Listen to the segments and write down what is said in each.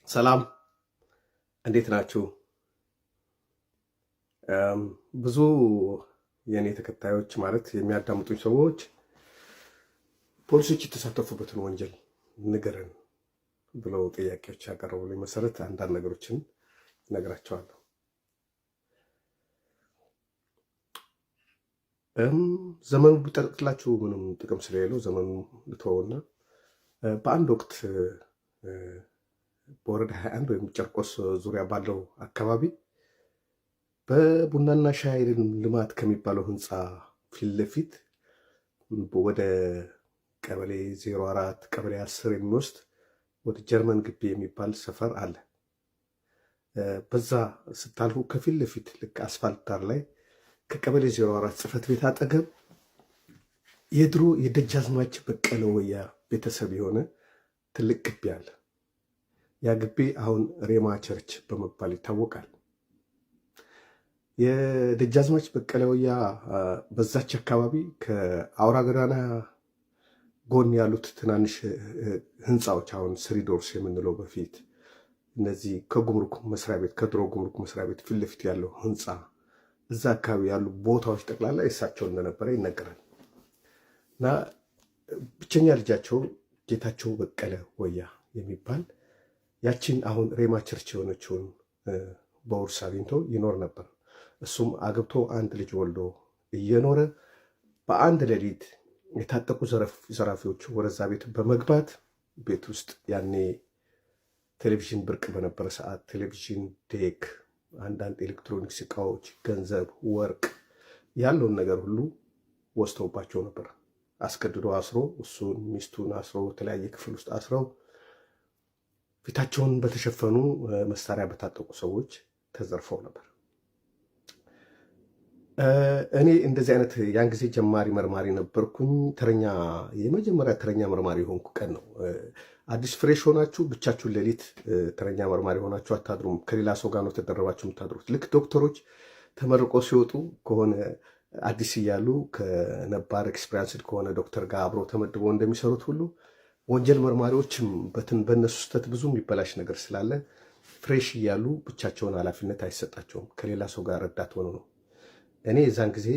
ሰላም፣ እንዴት ናችሁ? ብዙ የእኔ ተከታዮች፣ ማለት የሚያዳምጡኝ ሰዎች፣ ፖሊሶች የተሳተፉበትን ወንጀል ንገረን ብለው ጥያቄዎች ያቀረቡልኝ መሰረት አንዳንድ ነገሮችን እነግራቸዋለሁ። ዘመኑ ቢጠቅላችሁ ምንም ጥቅም ስለሌለው ዘመኑ ልተወውና በአንድ ወቅት በወረዳ 21 ወይም ጨርቆስ ዙሪያ ባለው አካባቢ በቡናና ሻይ ልማት ከሚባለው ህንፃ ፊት ለፊት ወደ ቀበሌ 04፣ ቀበሌ 10 የሚወስድ ወደ ጀርመን ግቢ የሚባል ሰፈር አለ። በዛ ስታልፉ ከፊት ለፊት ልክ አስፋልት ዳር ላይ ከቀበሌ 04 ጽሕፈት ቤት አጠገብ የድሮ የደጃዝማች በቀለ ወያ ቤተሰብ የሆነ ትልቅ ግቢ አለ። ያ ግቢ አሁን ሬማ church በመባል ይታወቃል። የደጃዝማች በቀለ ወያ በዛች አካባቢ ከአውራ ጎዳና ጎን ያሉት ትናንሽ ህንፃዎች፣ አሁን three doors የምንለው፣ በፊት እነዚህ ከጉምሩክ መስሪያ ቤት፣ ከድሮ ጉምሩክ መስሪያ ቤት ፊት ለፊት ያለው ህንፃ፣ እዛ አካባቢ ያሉ ቦታዎች ጠቅላላ የእሳቸው እንደነበረ ይነገራል። እና ብቸኛ ልጃቸው ጌታቸው በቀለ ወያ የሚባል ያችን አሁን ሬማ church የሆነችውን በውርስ አግኝቶ ይኖር ነበር። እሱም አግብቶ አንድ ልጅ ወልዶ እየኖረ በአንድ ሌሊት የታጠቁ ዘራፊዎች ወደዛ ቤት በመግባት ቤት ውስጥ ያኔ ቴሌቪዥን ብርቅ በነበረ ሰዓት ቴሌቪዥን፣ deck፣ አንዳንድ ኤሌክትሮኒክስ እቃዎች፣ ገንዘብ፣ ወርቅ ያለውን ነገር ሁሉ ወስደውባቸው ነበር። አስገድዶ አስሮ፣ እሱን ሚስቱን አስሮ፣ የተለያየ ክፍል ውስጥ አስረው ፊታቸውን በተሸፈኑ መሳሪያ በታጠቁ ሰዎች ተዘርፈው ነበር። እኔ እንደዚህ አይነት ያን ጊዜ ጀማሪ መርማሪ ነበርኩኝ። ተረኛ፣ የመጀመሪያ ተረኛ መርማሪ የሆንኩ ቀን ነው። አዲስ fresh ሆናችሁ ብቻችሁን ሌሊት ተረኛ መርማሪ ሆናችሁ አታድሩም። ከሌላ ሰው ጋር ነው ተደረባችሁ የምታድሩት። ልክ ዶክተሮች ተመርቆ ሲወጡ ከሆነ አዲስ እያሉ ከነባር experienced ከሆነ ዶክተር ጋር አብሮ ተመድቦ እንደሚሰሩት ሁሉ ወንጀል መርማሪዎችም በእነሱ ስህተት ብዙ የሚበላሽ ነገር ስላለ fresh እያሉ ብቻቸውን ኃላፊነት አይሰጣቸውም። ከሌላ ሰው ጋር ረዳት ሆኖ ነው። እኔ የዛን ጊዜ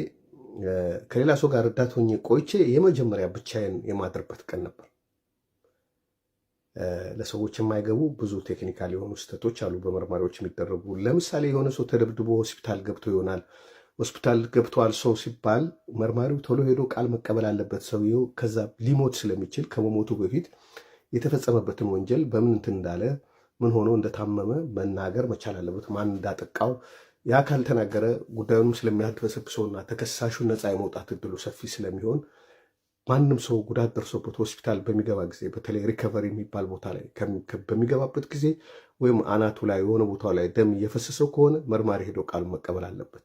ከሌላ ሰው ጋር ረዳት ሆኜ ቆይቼ የመጀመሪያ ብቻዬን የማድርበት ቀን ነበር። ለሰዎች የማይገቡ ብዙ technical የሆኑ ስህተቶች አሉ በመርማሪዎች የሚደረጉ። ለምሳሌ የሆነ ሰው ተደብድቦ ሆስፒታል ገብቶ ይሆናል። ሆስፒታል ገብቷል ሰው ሲባል መርማሪው ቶሎ ሄዶ ቃል መቀበል አለበት። ሰውየው ከዛ ሊሞት ስለሚችል ከመሞቱ በፊት የተፈጸመበትን ወንጀል በምን እንትን እንዳለ፣ ምን ሆኖ እንደታመመ መናገር መቻል አለበት። ማን እንዳጠቃው። ያ ካልተናገረ ጉዳዩንም ስለሚያድበሰብሰውና ተከሳሹ ነፃ የመውጣት እድሉ ሰፊ ስለሚሆን ማንም ሰው ጉዳት ደርሶበት ሆስፒታል በሚገባ ጊዜ፣ በተለይ recovery የሚባል ቦታ ላይ በሚገባበት ጊዜ ወይም አናቱ ላይ የሆነ ቦታ ላይ ደም እየፈሰሰው ከሆነ መርማሪ ሄዶ ቃሉ መቀበል አለበት።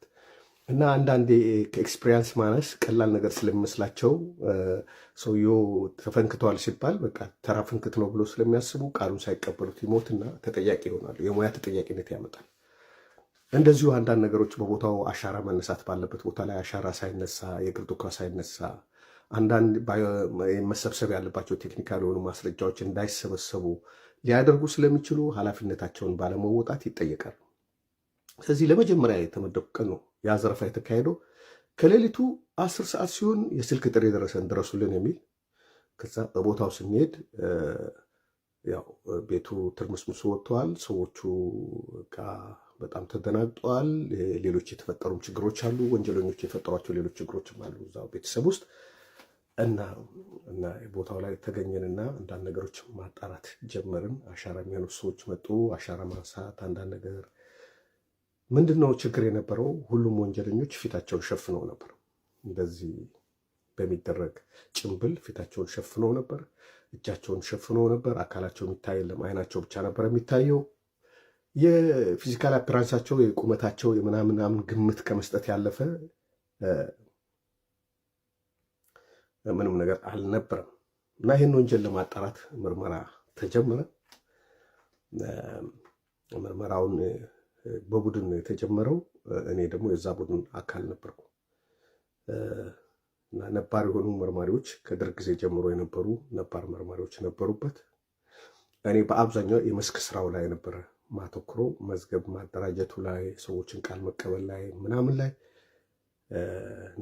እና አንዳንዴ ከ experience ማነስ ቀላል ነገር ስለሚመስላቸው ሰውየው ተፈንክተዋል ሲባል በቃ ተራ ፍንክት ነው ብሎ ስለሚያስቡ ቃሉን ሳይቀበሉት ይሞትና ተጠያቂ ይሆናሉ። የሙያ ተጠያቂነት ያመጣል። እንደዚሁ አንዳንድ ነገሮች በቦታው አሻራ መነሳት ባለበት ቦታ ላይ አሻራ ሳይነሳ፣ የእግር ዱካ ሳይነሳ፣ አንዳንድ መሰብሰብ ያለባቸው technical የሆኑ ማስረጃዎች እንዳይሰበሰቡ ሊያደርጉ ስለሚችሉ ኃላፊነታቸውን ባለመወጣት ይጠየቃሉ። ስለዚህ ለመጀመሪያ የተመደቡ ቀን ነው ያ ዘረፋ የተካሄደው። ከሌሊቱ 10 ሰዓት ሲሆን የስልክ ጥሪ የደረሰን፣ ድረሱልን የሚል። ከዛ በቦታው ስንሄድ ያው ቤቱ ትርምስምሱ ወጥተዋል። ሰዎቹ በጣም ተደናግጠዋል። ሌሎች የተፈጠሩም ችግሮች አሉ። ወንጀለኞች የፈጠሯቸው ሌሎች ችግሮችም አሉ እዛው ቤተሰብ ውስጥ። እና ቦታው ላይ ተገኘንና አንዳንድ ነገሮች ማጣራት ጀመርን። አሻራ የሚያነሱ ሰዎች መጡ። አሻራ ማንሳት፣ አንዳንድ ነገር። ምንድን ነው ችግር የነበረው? ሁሉም ወንጀለኞች ፊታቸውን ሸፍነው ነበር። እንደዚህ በሚደረግ ጭንብል ፊታቸውን ሸፍነው ነበር። እጃቸውን ሸፍነው ነበር። አካላቸው የሚታይ የለም። አይናቸው ብቻ ነበር የሚታየው። የ physical appearance ኣቸው፣ የቁመታቸው የምናምናምን ግምት ከመስጠት ያለፈ ምንም ነገር አልነበረም። እና ይህን ወንጀል ለማጣራት ምርመራ ተጀመረ። ምርመራውን በቡድን ነው የተጀመረው። እኔ ደግሞ የዛ ቡድን አካል ነበርኩ። እና ነባር የሆኑ መርማሪዎች፣ ከደርግ ጊዜ ጀምሮ የነበሩ ነባር መርማሪዎች ነበሩበት። እኔ በአብዛኛው የመስክ ስራው ላይ ነበረ ማተኩሮ፣ መዝገብ ማደራጀቱ ላይ፣ ሰዎችን ቃል መቀበል ላይ ምናምን ላይ።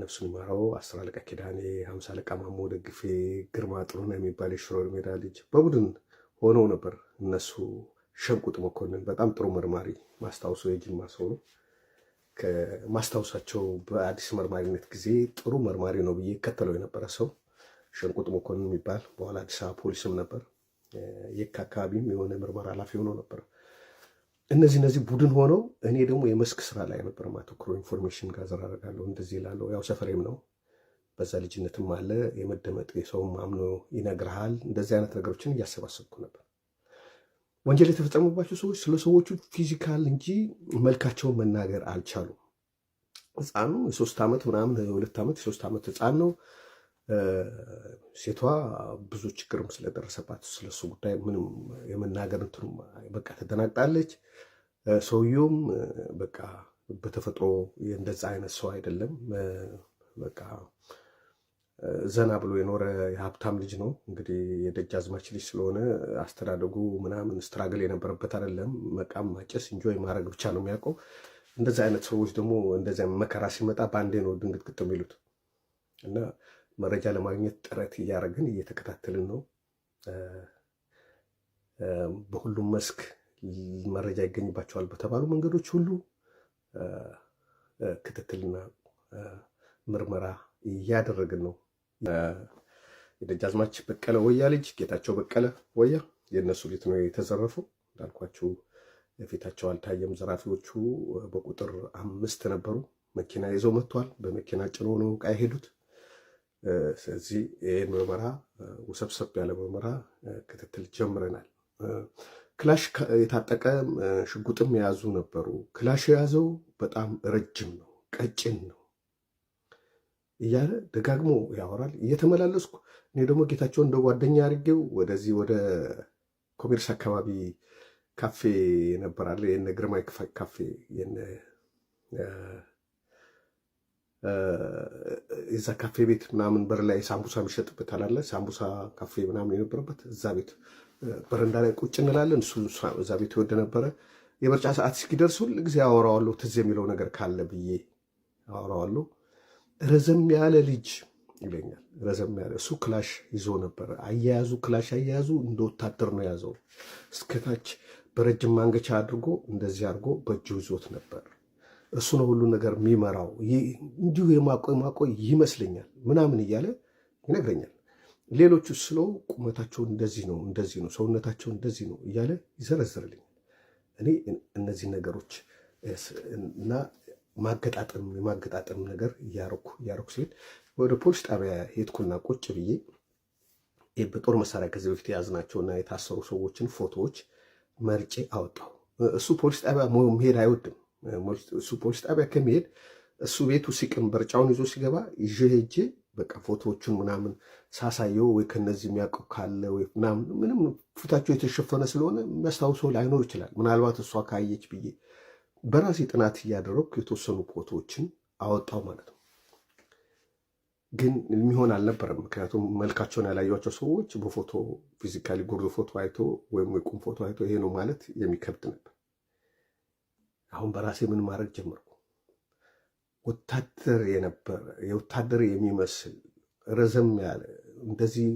ነፍሱን ይማረው አስር አለቃ ኪዳኔ፣ 50 አለቃ ማሞ ደግፌ፣ ግርማ ጥሩነህ የሚባል የሽሮ ሜዳ ልጅ በቡድን ሆነው ነበር እነሱ። ሸንቁጥ መኮንን በጣም ጥሩ መርማሪ፣ ማስታውሶ የጅማ ሰው ነው። ከማስታውሳቸው በአዲስ መርማሪነት ጊዜ ጥሩ መርማሪ ነው ብዬ ከተለው የነበረ ሰው ሸንቁጥ መኮንን የሚባል፣ በኋላ አዲስ አበባ ፖሊስም ነበር። የካ አካባቢም የሆነ ምርመራ ኃላፊ ሆኖ ነበር። እነዚህ ቡድን ሆነው እኔ ደግሞ የመስክ ስራ ላይ ነበር ማተኩሮ። Information gather አደርጋለሁ፣ እንደዚህ እላለሁ። ያው ሰፈሬም ነው፣ በዛ ልጅነትም አለ የመደመጥ፣ የሰውም አምኖ ይነግርሃል። እንደዚህ አይነት ነገሮችን እያሰባሰብኩ ነበር። ወንጀል የተፈጸመባቸው ሰዎች ስለ ሰዎቹ physical እንጂ መልካቸውን መናገር አልቻሉም። ህፃኑ የ3 ዓመት ምናምን፣ የ2 ዓመት የ3 ዓመት ህፃን ነው። ሴቷ ብዙ ችግርም ስለደረሰባት ስለሱ ጉዳይ ምንም የመናገር እንትኑም በቃ ተደናግጣለች። ሰውየውም በቃ በተፈጥሮ እንደዛ አይነት ሰው አይደለም። በቃ ዘና ብሎ የኖረ የሀብታም ልጅ ነው። እንግዲህ የደጃዝማች ልጅ ስለሆነ አስተዳደጉ ምናምን struggle የነበረበት አይደለም። መቃም፣ ማጨስ፣ enjoy ማድረግ ብቻ ነው የሚያውቀው። እንደዚህ አይነት ሰዎች ደግሞ እንደዚያ መከራ ሲመጣ በአንዴ ነው ድንግጥግጥ የሚሉት እና መረጃ ለማግኘት ጥረት እያደረግን እየተከታተልን ነው። በሁሉም መስክ መረጃ ይገኝባቸዋል በተባሉ መንገዶች ሁሉ ክትትልና ምርመራ እያደረግን ነው። የደጃዝማች በቀለ ወያ ልጅ ጌታቸው በቀለ ወያ የእነሱ ቤት ነው የተዘረፈው። እንዳልኳችሁ ፊታቸው አልታየም። ዘራፊዎቹ በቁጥር 5 ነበሩ። መኪና ይዘው መጥቷል። በመኪና ጭኖ ነው ዕቃ የሄዱት። ስለዚህ ይህን ምርመራ፣ ውሰብሰብ ያለ ምርመራ ክትትል ጀምረናል። ክላሽ የታጠቀ ሽጉጥም የያዙ ነበሩ። ክላሽ የያዘው በጣም ረጅም ነው፣ ቀጭን ነው እያለ ደጋግሞ ያወራል። እየተመላለስኩ እኔ ደግሞ ጌታቸውን እንደ ጓደኛ አድርጌው ወደዚህ ወደ ኮሜርስ አካባቢ ካፌ ነበራለ፣ የነ ግርማይ ካፌ፣ የዛ ካፌ ቤት ምናምን በር ላይ ሳምቡሳ የሚሸጥበት አላለ፣ ሳምቡሳ ካፌ ምናምን የነበረበት እዛ ቤት በረንዳ ላይ ቁጭ እንላለን። እሱ እዛ ቤት ይወደ ነበረ። የምርጫ ሰዓት እስኪደርስ ሁል ጊዜ አወራዋለሁ። ትዝ የሚለው ነገር ካለ ብዬ አወራዋለሁ። ረዘም ያለ ልጅ ይለኛል። ረዘም ያለ እሱ ክላሽ ይዞ ነበረ። አያያዙ፣ ክላሽ አያያዙ እንደ ወታደር ነው የያዘው። እስከታች በረጅም ማንገቻ አድርጎ እንደዚህ አድርጎ በእጁ ይዞት ነበር። እሱ ነው ሁሉ ነገር የሚመራው። እንዲሁ የማቆይ ማቆይ ይመስለኛል ምናምን እያለ ይነግረኛል። ሌሎቹ ስለው ቁመታቸው እንደዚህ ነው፣ እንደዚህ ነው፣ ሰውነታቸው እንደዚህ ነው እያለ ይዘረዝርልኛል። እኔ እነዚህ ነገሮች እና ማገጣጠም የማገጣጠም ነገር እያረኩ እያረኩ ሲሄድ ወደ ፖሊስ ጣቢያ ሄድኩና ቁጭ ብዬ በጦር መሳሪያ ከዚህ በፊት የያዝናቸውና የታሰሩ ሰዎችን ፎቶዎች መርጬ አወጣሁ። እሱ ፖሊስ ጣቢያ መሄድ አይወድም። እሱ ፖሊስ ጣቢያ ከሚሄድ እሱ ቤቱ ሲቅም በርጫውን ይዞ ሲገባ ይዤ ሄጄ በቃ ፎቶዎቹን ምናምን ሳሳየው ወይ ከነዚህ የሚያውቀው ካለ ወይ ምናምን፣ ምንም ፊታቸው የተሸፈነ ስለሆነ የሚያስታውሰው ላይኖር ይችላል። ምናልባት እሷ ካየች ብዬ በራሴ ጥናት እያደረግኩ የተወሰኑ ፎቶዎችን አወጣው ማለት ነው። ግን የሚሆን አልነበረም። ምክንያቱም መልካቸውን ያላዩቸው ሰዎች በፎቶ physically ጉርድ ፎቶ አይቶ ወይም የቁም ፎቶ አይቶ ይሄ ነው ማለት የሚከብድ ነበር። አሁን በራሴ ምን ማድረግ ጀመርኩ። ወታደር የነበረ፣ የወታደር የሚመስል፣ ረዘም ያለ፣ እንደዚህ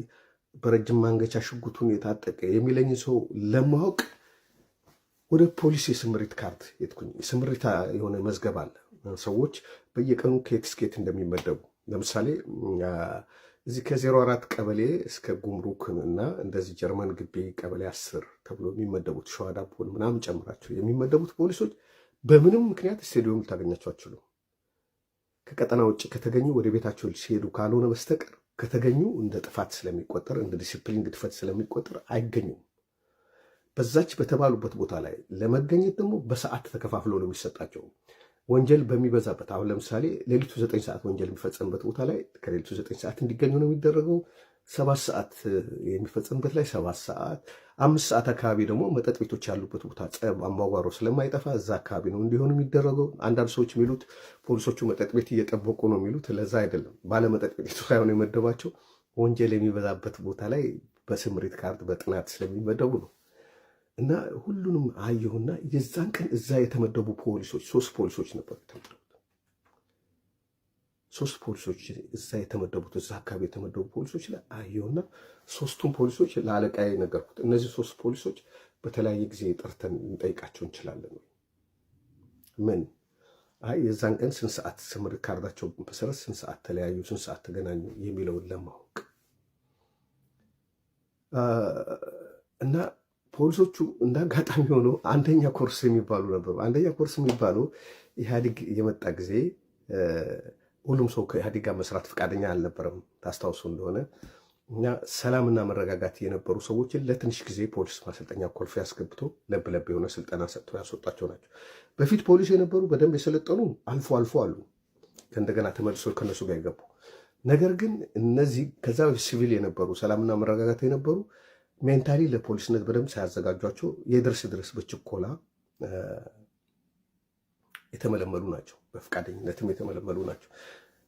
በረጅም ማንገቻ ሽጉጡን የታጠቀ የሚለኝ ሰው ለማወቅ ወደ ፖሊስ የስምሪት ካርት ሄድኩኝ። የስምሪት የሆነ መዝገብ አለ። ሰዎች በየቀኑ ከየት እስከ የት እንደሚመደቡ፣ ለምሳሌ እዚህ ከ04 ቀበሌ እስከ ጉምሩክ እና እንደዚህ ጀርመን ግቢ ቀበሌ 10 ተብሎ የሚመደቡት፣ ሸዋ ዳቦን ምናምን ጨምራቸው የሚመደቡት ፖሊሶች በምንም ምክንያት ስቴዲዮም ልታገኛቸው አትችሉም። ከቀጠና ውጭ ከተገኙ ወደ ቤታቸው ሲሄዱ ካልሆነ በስተቀር ከተገኙ እንደ ጥፋት ስለሚቆጠር፣ እንደ ዲሲፕሊን ግድፈት ስለሚቆጠር አይገኙም። በዛች በተባሉበት ቦታ ላይ ለመገኘት ደግሞ በሰዓት ተከፋፍሎ ነው የሚሰጣቸው። ወንጀል በሚበዛበት፣ አሁን ለምሳሌ ሌሊቱ 9 ሰዓት ወንጀል የሚፈጸምበት ቦታ ላይ ከሌሊቱ 9 ሰዓት እንዲገኙ ነው የሚደረገው። 7 ሰዓት የሚፈጸምበት ላይ 7 ሰዓት፣ 5 ሰዓት አካባቢ ደግሞ መጠጥ ቤቶች ያሉበት ቦታ ጸብ፣ አምባጓሮ ስለማይጠፋ እዛ አካባቢ ነው እንዲሆኑ የሚደረገው። አንዳንድ ሰዎች የሚሉት ፖሊሶቹ መጠጥ ቤት እየጠበቁ ነው የሚሉት፣ ለዛ አይደለም። ባለመጠጥ ቤቱ ሳይሆን የመደባቸው ወንጀል የሚበዛበት ቦታ ላይ በስምሪት ካርት በጥናት ስለሚመደቡ ነው። እና ሁሉንም አየሁና የዛን ቀን እዛ የተመደቡ ፖሊሶች ሶስት ፖሊሶች ነበሩ የተመደቡት። ሶስት ፖሊሶች እዛ የተመደቡት፣ እዛ አካባቢ የተመደቡ ፖሊሶች ላይ አየሁና ሶስቱን ፖሊሶች ለአለቃዬ ነገርኩት። እነዚህ ሶስት ፖሊሶች በተለያየ ጊዜ ጠርተን እንጠይቃቸው እንችላለን ወይ? ምን? አይ፣ የዛን ቀን ስንት ሰዓት፣ ስምሪት ካርዳቸው መሰረት ስንት ሰዓት ተለያዩ፣ ስንት ሰዓት ተገናኙ የሚለውን ለማወቅ። እና ፖሊሶቹ እንደ አጋጣሚ ሆኖ አንደኛ ኮርስ የሚባሉ ነበሩ። አንደኛ ኮርስ የሚባሉ ኢህአዴግ የመጣ ጊዜ ሁሉም ሰው ከኢህአዴግ ጋር መስራት ፈቃደኛ አልነበረም። ታስታውሱ እንደሆነ እና ሰላምና መረጋጋት የነበሩ ሰዎችን ለትንሽ ጊዜ ፖሊስ ማሰልጠኛ ኮልፌ አስገብቶ ለብ ለብ የሆነ ስልጠና ሰጥቶ ያስወጣቸው ናቸው። በፊት ፖሊስ የነበሩ በደንብ የሰለጠኑ አልፎ አልፎ አሉ፣ ከእንደገና ተመልሶ ከነሱ ጋር የገቡ። ነገር ግን እነዚህ ከዛ በፊት ሲቪል የነበሩ፣ ሰላምና መረጋጋት የነበሩ፣ mentally ለፖሊስነት በደንብ ሳያዘጋጇቸው የድረስ ድረስ በችኮላ የተመለመሉ ናቸው። በፈቃደኝነትም የተመለመሉ ናቸው።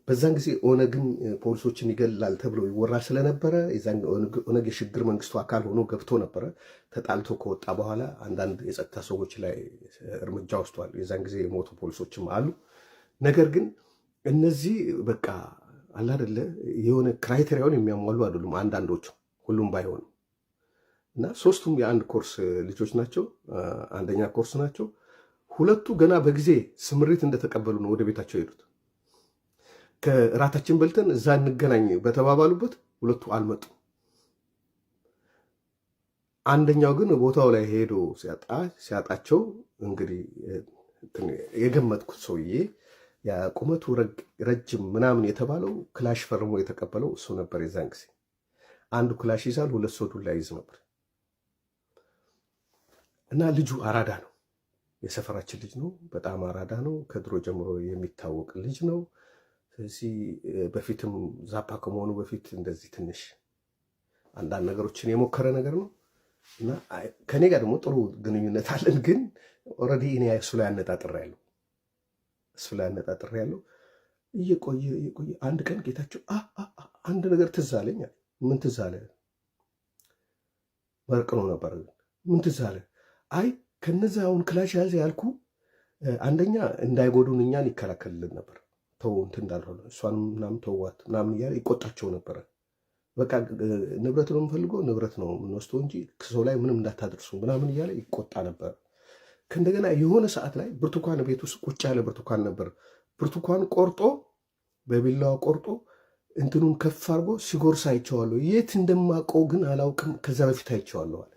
በዛን ጊዜ ኦነግም ፖሊሶችን ይገላል ተብሎ ይወራ ስለነበረ ኦነግ የሽግግር መንግስቱ አካል ሆኖ ገብቶ ነበረ። ተጣልቶ ከወጣ በኋላ አንዳንድ የጸጥታ ሰዎች ላይ እርምጃ ወስዷል። የዛን ጊዜ የሞቱ ፖሊሶችም አሉ። ነገር ግን እነዚህ በቃ አለ አይደለ የሆነ criteria ውን የሚያሟሉ አይደሉም አንዳንዶቹ፣ ሁሉም ባይሆኑ። እና ሶስቱም የአንድ ኮርስ ልጆች ናቸው። አንደኛ ኮርስ ናቸው። ሁለቱ ገና በጊዜ ስምሪት እንደተቀበሉ ነው ወደ ቤታቸው የሄዱት። ከእራታችን በልተን እዛ እንገናኝ በተባባሉበት ሁለቱ አልመጡም። አንደኛው ግን ቦታው ላይ ሄዶ ሲያጣቸው እንግዲህ የገመትኩት ሰውዬ ቁመቱ ረጅም ምናምን የተባለው ክላሽ ፈርሞ የተቀበለው እሱ ነበር። የዛን ጊዜ አንዱ ክላሽ ይዛል፣ ሁለት ሰው ዱላ ይዝ ነበር። እና ልጁ አራዳ ነው። የሰፈራችን ልጅ ነው። በጣም አራዳ ነው። ከድሮ ጀምሮ የሚታወቅ ልጅ ነው። ስለዚህ በፊትም ዛፓ ከመሆኑ በፊት እንደዚህ ትንሽ አንዳንድ ነገሮችን የሞከረ ነገር ነው። እና ከኔ ጋር ደግሞ ጥሩ ግንኙነት አለን። ግን already እኔ እሱ ላይ አነጣጥሬያለሁ። እየቆየ እየቆየ አንድ ቀን ጌታቸው አንድ ነገር ትዝ አለኝ። ምን ትዝ አለ? መርቅኖ ነበር። ምን ትዝ አለ? አይ፣ ከነዚ አሁን ክላሽ ያዘ ያልኩ አንደኛ እንዳይጎዱን እኛን ይከላከልልን ነበር። ተው እንትን እንዳልሆነ እሷንም ምናምን ተዋት ምናምን እያለ ይቆጣቸው ነበረ። በቃ ንብረት ነው የምፈልገው፣ ንብረት ነው የምንወስደው እንጂ ሰው ላይ ምንም እንዳታደርሱ ምናምን እያለ ይቆጣ ነበር። ከእንደገና የሆነ ሰዓት ላይ ብርቱካን ቤት ውስጥ ቁጭ ያለ ብርቱካን ነበር። ብርቱካን ቆርጦ፣ በቢላዋ ቆርጦ እንትኑን ከፍ አድርጎ ሲጎርስ አይቼዋለሁ። የት እንደማውቀው ግን አላውቅም። ከዛ በፊት አይቼዋለሁ አለ።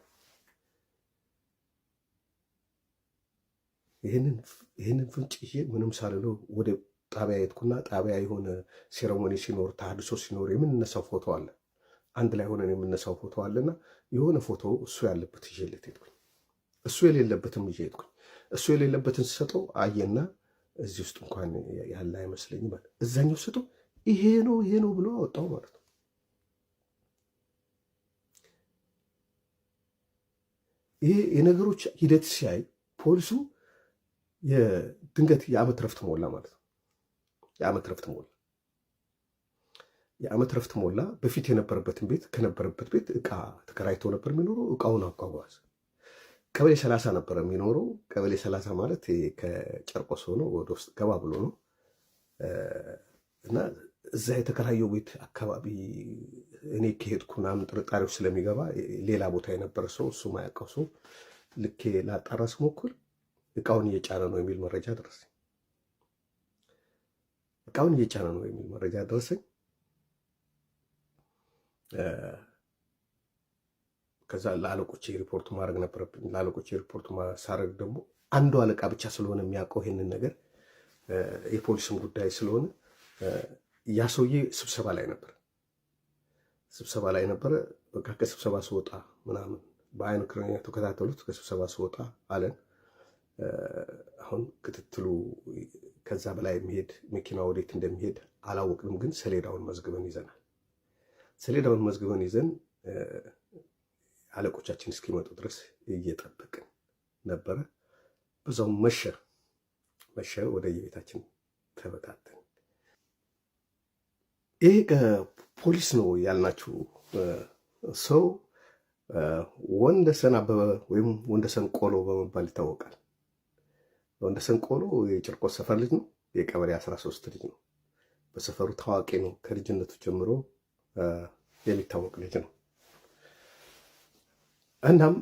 ይህንን ፍንጭ ይዤ ምንም ሳልለው ወደ ጣቢያ ሄድኩና ጣቢያ የሆነ ceremony ሲኖር፣ ተሃድሶ ሲኖር የምንነሳው ፎቶ አለ። አንድ ላይ ሆነን የምነሳው ፎቶ አለና የሆነ ፎቶ እሱ ያለበት ይዤለት ሄድኩኝ። እሱ የሌለበትም ይዤ ሄድኩኝ። እሱ የሌለበትን ስሰጠው አየና እዚህ ውስጥ እንኳን ያለ አይመስለኝም አለ። እዛኛው ስጠው ይሄ ነው ይሄ ነው ብሎ አወጣው ማለት ነው። ይሄ የነገሮች ሂደት ሲያይ ፖሊሱ የድንገት የዓመት ረፍት ሞላ ማለት ነው። የዓመት ረፍት ሞላ። የዓመት ረፍት ሞላ። በፊት የነበረበትን ቤት፣ ከነበረበት ቤት እቃ ተከራይቶ ነበር የሚኖረው። እቃውን አጓጓዝ። ቀበሌ 30 ነበረ የሚኖረው። ቀበሌ 30 ማለት ከጨርቆስ ሆኖ ወደ ውስጥ ገባ ብሎ ነው። እና እዛ የተከራየው ቤት አካባቢ እኔ ከሄድኩ ምናምን ጥርጣሬው ስለሚገባ ሌላ ቦታ የነበረ ሰው፣ እሱ ማያውቀው ሰው ልኬ ላጣራ ስሞክር እቃውን እየጫነ ነው የሚል መረጃ ደረሰኝ። እቃውን እየጫነ ነው የሚል መረጃ ደረሰኝ። ከዛ ለአለቆቼ ሪፖርት ማድረግ ነበረብኝ። ለአለቆቼ ሪፖርት ሳደርግ ደግሞ አንዱ አለቃ ብቻ ስለሆነ የሚያውቀው ይሄንን ነገር፣ የፖሊስም ጉዳይ ስለሆነ፣ ያ ሰውዬ ስብሰባ ላይ ነበር። ስብሰባ ላይ ነበረ። በቃ ከስብሰባ ስወጣ ምናምን በአይን ክረኛ ተከታተሉት። ከስብሰባ ስወጣ አለን። አሁን ክትትሉ ከዛ በላይ የሚሄድ መኪና ወዴት እንደሚሄድ አላወቅንም፣ ግን ሰሌዳውን መዝግበን ይዘናል። ሰሌዳውን መዝግበን ይዘን አለቆቻችን እስኪመጡ ድረስ እየጠበቅን ነበረ። በዛው መሸ መሸ፣ ወደ የቤታችን ተበታተን። ይሄ ከፖሊስ ነው ያልናችሁ ሰው ወንደሰን አበበ ወይም ወንደሰን ቆሎ በመባል ይታወቃል። ወንደሰን ቆሎ የጭርቆስ ሰፈር ልጅ ነው። የቀበሌ 13 ልጅ ነው። በሰፈሩ ታዋቂ ነው። ከልጅነቱ ጀምሮ የሚታወቅ ልጅ ነው። እናም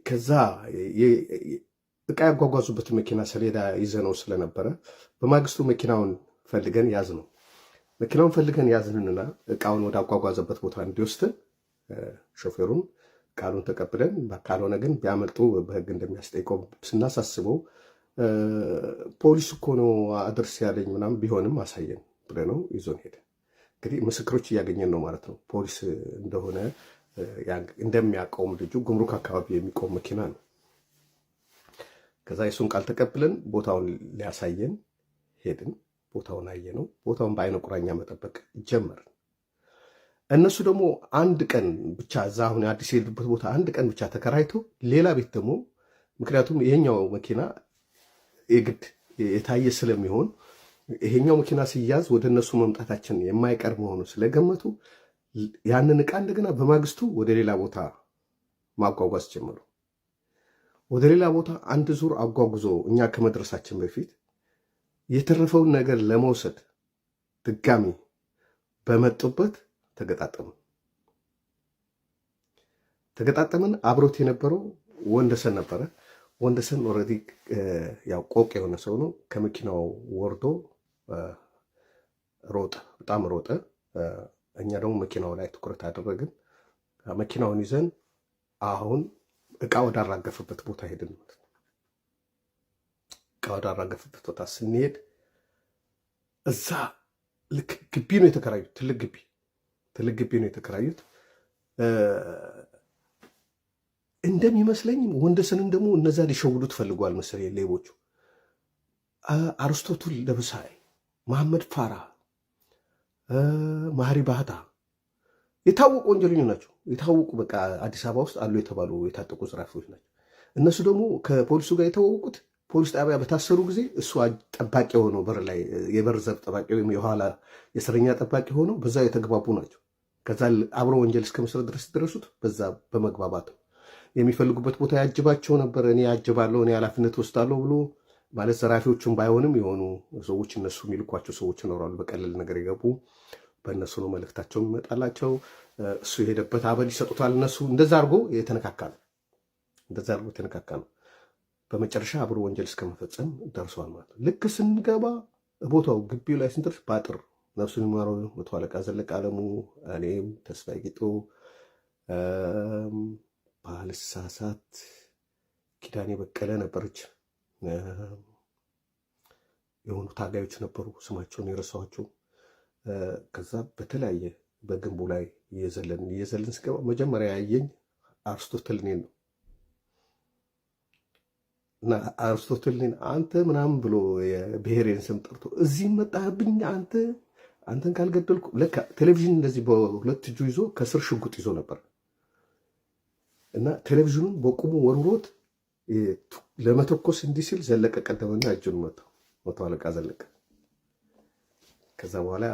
ከዛ እቃ ያጓጓዙበት መኪና ሰሌዳ ይዘነው ስለነበረ በማግስቱ መኪናውን ፈልገን ያዝነው። መኪናውን ፈልገን ያዝንና እቃውን ወደ አጓጓዘበት ቦታ እንዲወስድን ሾፌሩን ቃሉን ተቀብለን፣ ካልሆነ ግን ቢያመልጡ በሕግ እንደሚያስጠይቀው ስናሳስበው ፖሊስ እኮ ነው አድርስ ያለኝ ምናምን ቢሆንም አሳየን ብለነው ይዞን ሄደ። እንግዲህ ምስክሮች እያገኘን ነው ማለት ነው። ፖሊስ እንደሆነ እንደሚያውቀውም ልጁ ጉምሩክ አካባቢ የሚቆም መኪና ነው። ከዛ የሱን ቃል ተቀብለን ቦታውን ሊያሳየን ሄድን። ቦታውን አየነው። ቦታውን በአይነ ቁራኛ መጠበቅ ጀመርን። እነሱ ደግሞ አንድ ቀን ብቻ እዛ አሁን አዲስ የሄዱበት ቦታ አንድ ቀን ብቻ ተከራይቶ ሌላ ቤት ደግሞ፣ ምክንያቱም ይሄኛው መኪና የግድ የታየ ስለሚሆን ይሄኛው መኪና ሲያዝ ወደ እነሱ መምጣታችን የማይቀር መሆኑ ስለገመቱ ያንን ዕቃ እንደገና በማግስቱ ወደ ሌላ ቦታ ማጓጓዝ ጀመሩ። ወደ ሌላ ቦታ አንድ ዙር አጓጉዞ እኛ ከመድረሳችን በፊት የተረፈውን ነገር ለመውሰድ ድጋሚ በመጡበት ተገጣጠምን። ተገጣጠምን። አብሮት የነበረው ወንደሰን ነበረ። ወንደሰን already ያው ቆቅ የሆነ ሰው ነው። ከመኪናው ወርዶ ሮጠ፣ በጣም ሮጠ። እኛ ደግሞ መኪናው ላይ ትኩረት አደረግን። መኪናውን ይዘን አሁን እቃ ወዳራገፈበት ቦታ ሄድን ማለት ነው። እቃ ወዳራገፈበት ቦታ ስንሄድ እዛ ልክ ግቢ ነው የተከራዩት። ትልቅ ግቢ፣ ትልቅ ግቢ ነው የተከራዩት። እንደሚመስለኝ ወንደሰንን ደግሞ እነዛ ሊሸውዱት ፈልጓል መሰለኝ ሌቦቹ። አርስቶትል ለብሳይ፣ መሐመድ ፋራ፣ ማህሪ ባህታ የታወቁ ወንጀለኞች ናቸው። የታወቁ በቃ አዲስ አበባ ውስጥ አሉ የተባሉ የታጠቁ ዘራፊዎች ናቸው። እነሱ ደግሞ ከፖሊሱ ጋር የተዋወቁት ፖሊስ ጣቢያ በታሰሩ ጊዜ እሱ ጠባቂ ሆኖ በር ላይ የበር ዘብ ጠባቂ ወይም የኋላ የእስረኛ ጠባቂ ሆኖ በዛ የተግባቡ ናቸው። ከዛ አብሮ ወንጀል እስከ መስረት ድረስ የደረሱት በዛ በመግባባት ነው። የሚፈልጉበት ቦታ ያጅባቸው ነበር። እኔ ያጅባለሁ፣ እኔ ኃላፊነት ወስዳለሁ ብሎ ማለት ዘራፊዎቹን ባይሆንም የሆኑ ሰዎች እነሱ የሚልኳቸው ሰዎች ይኖራሉ። በቀለል ነገር የገቡ በእነሱ ነው መልእክታቸው የሚመጣላቸው። እሱ የሄደበት አበል ይሰጡታል። እነሱ እንደዛ አድርጎ የተነካካ ነው። እንደዛ አድርጎ የተነካካ ነው። በመጨረሻ አብሮ ወንጀል እስከመፈጸም ደርሷል ማለት ነው። ልክ ስንገባ ቦታው ግቢው ላይ ስንደርስ በአጥር ነፍሱን ይማረው መቶ አለቃ ዘለቀ አለሙ፣ እኔም ተስፋዬ ጌጦ፣ ባልሳሳት ኪዳኔ በቀለ ነበረች። የሆኑ ታጋዮች ነበሩ፣ ስማቸውን የረሳኋቸው። ከዛ በተለያየ በግንቡ ላይ እየዘለን እየዘለን ስገባ መጀመሪያ ያየኝ አርስቶትል እኔን ነው። እና አርስቶትል እኔን አንተ ምናምን ብሎ የብሔሬን ስም ጠርቶ እዚህ መጣህብኝ አንተ፣ አንተን ካልገደልኩ። ለካ ቴሌቪዥን እንደዚህ በሁለት እጁ ይዞ ከስር ሽጉጥ ይዞ ነበር እና ቴሌቪዥኑን በቁሙ ወርውሮት ለመተኮስ እንዲህ ሲል ዘለቀ ቀደመና እጁን መታው። መቶ አለቃ ዘለቀ። ከዛ በኋላ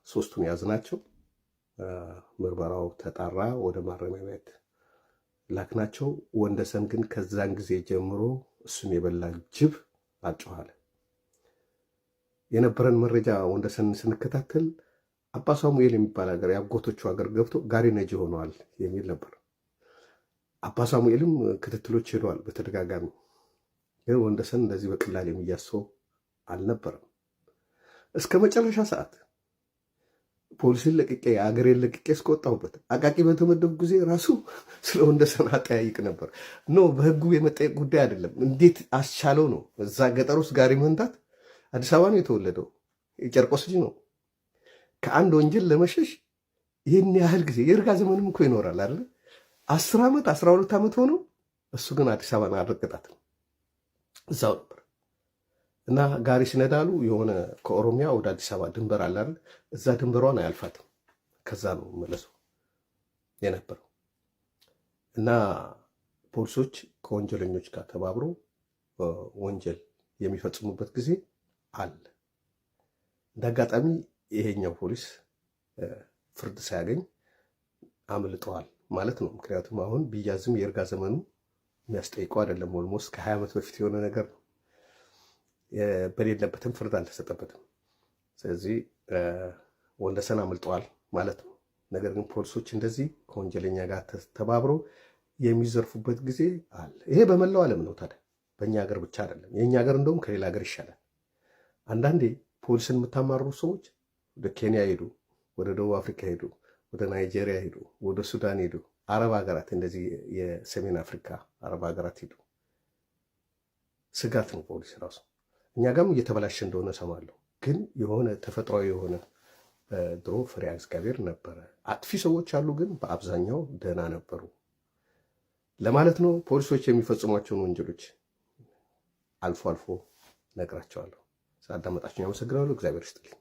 ሶስቱን ያዝናቸው። ምርመራው ተጣራ፣ ወደ ማረሚያ ቤት ላክናቸው። ወንደሰን ግን ከዛን ጊዜ ጀምሮ እሱን የበላ ጅብ አጮኋለ። የነበረን መረጃ ወንደሰንን ስንከታተል አባ ሳሙኤል የሚባል ሀገር የአጎቶቹ ሀገር ገብቶ ጋሪ ነጂ ሆነዋል የሚል ነበር። አባ ሳሙኤልም ክትትሎች ሄደዋል በተደጋጋሚ። ግን ወንደሰን እንደዚህ በቀላል የሚያዝ ሰው አልነበረም። እስከ መጨረሻ ሰዓት ፖሊስን ለቅቄ አገሬን ለቅቄ እስከወጣሁበት አቃቂ በተመደቡ ጊዜ ራሱ ስለ ወንደሰን አጠያይቅ ነበር። No በህጉ የመጠየቅ ጉዳይ አይደለም። እንዴት አስቻለው ነው። እዛ ገጠር ውስጥ ጋሪ መንዳት፣ አዲስ አበባ ነው የተወለደው፣ የጨርቆስ ልጅ ነው። ከአንድ ወንጀል ለመሸሽ ይህን ያህል ጊዜ የእርጋ ዘመንም እኮ ይኖራል አይደለ? 10 ዓመት 12 ዓመት ሆኖ እሱ ግን አዲስ አበባን አልረገጣትም፣ እዛው ነበር። እና ጋሪ ሲነዳሉ የሆነ ከኦሮሚያ ወደ አዲስ አበባ ድንበር አለ አይደል? እዛ ድንበሯን አያልፋትም። ከዛ ነው መለሰው የነበረው። እና ፖሊሶች ከወንጀለኞች ጋር ተባብሮ ወንጀል የሚፈጽሙበት ጊዜ አለ። እንደ አጋጣሚ ይሄኛው ፖሊስ ፍርድ ሳያገኝ አምልጠዋል ማለት ነው። ምክንያቱም አሁን ቢያዝም የይርጋ ዘመኑ የሚያስጠይቀው አይደለም። Almost ከ20 ዓመት በፊት የሆነ ነገር ነው። በሌለበትም ፍርድ አልተሰጠበትም። ስለዚህ ወንደሰን አምልጠዋል ማለት ነው። ነገር ግን ፖሊሶች እንደዚህ ከወንጀለኛ ጋር ተባብረው የሚዘርፉበት ጊዜ አለ። ይሄ በመላው ዓለም ነው። ታዲያ በእኛ ሀገር ብቻ አይደለም። የእኛ ሀገር እንደውም ከሌላ ሀገር ይሻላል። አንዳንዴ ፖሊስን የምታማርሩ ሰዎች ወደ ኬንያ ሄዱ፣ ወደ ደቡብ አፍሪካ ሄዱ፣ ወደ ናይጄሪያ ሄዱ፣ ወደ ሱዳን ሄዱ፣ አረብ ሀገራት እንደዚህ የሰሜን አፍሪካ አረብ ሀገራት ሄዱ። ስጋት ነው ፖሊስ ራሱ። እኛ ጋርም እየተበላሸ እንደሆነ እሰማለሁ። ግን የሆነ ተፈጥሯዊ የሆነ ድሮ ፈሪሃ እግዚአብሔር ነበረ። አጥፊ ሰዎች አሉ፣ ግን በአብዛኛው ደህና ነበሩ ለማለት ነው። ፖሊሶች የሚፈጽሟቸውን ወንጀሎች አልፎ አልፎ ነግራቸዋለሁ። ስላዳመጣችሁኝ አመሰግናለሁ። እግዚአብሔር ይስጥልኝ።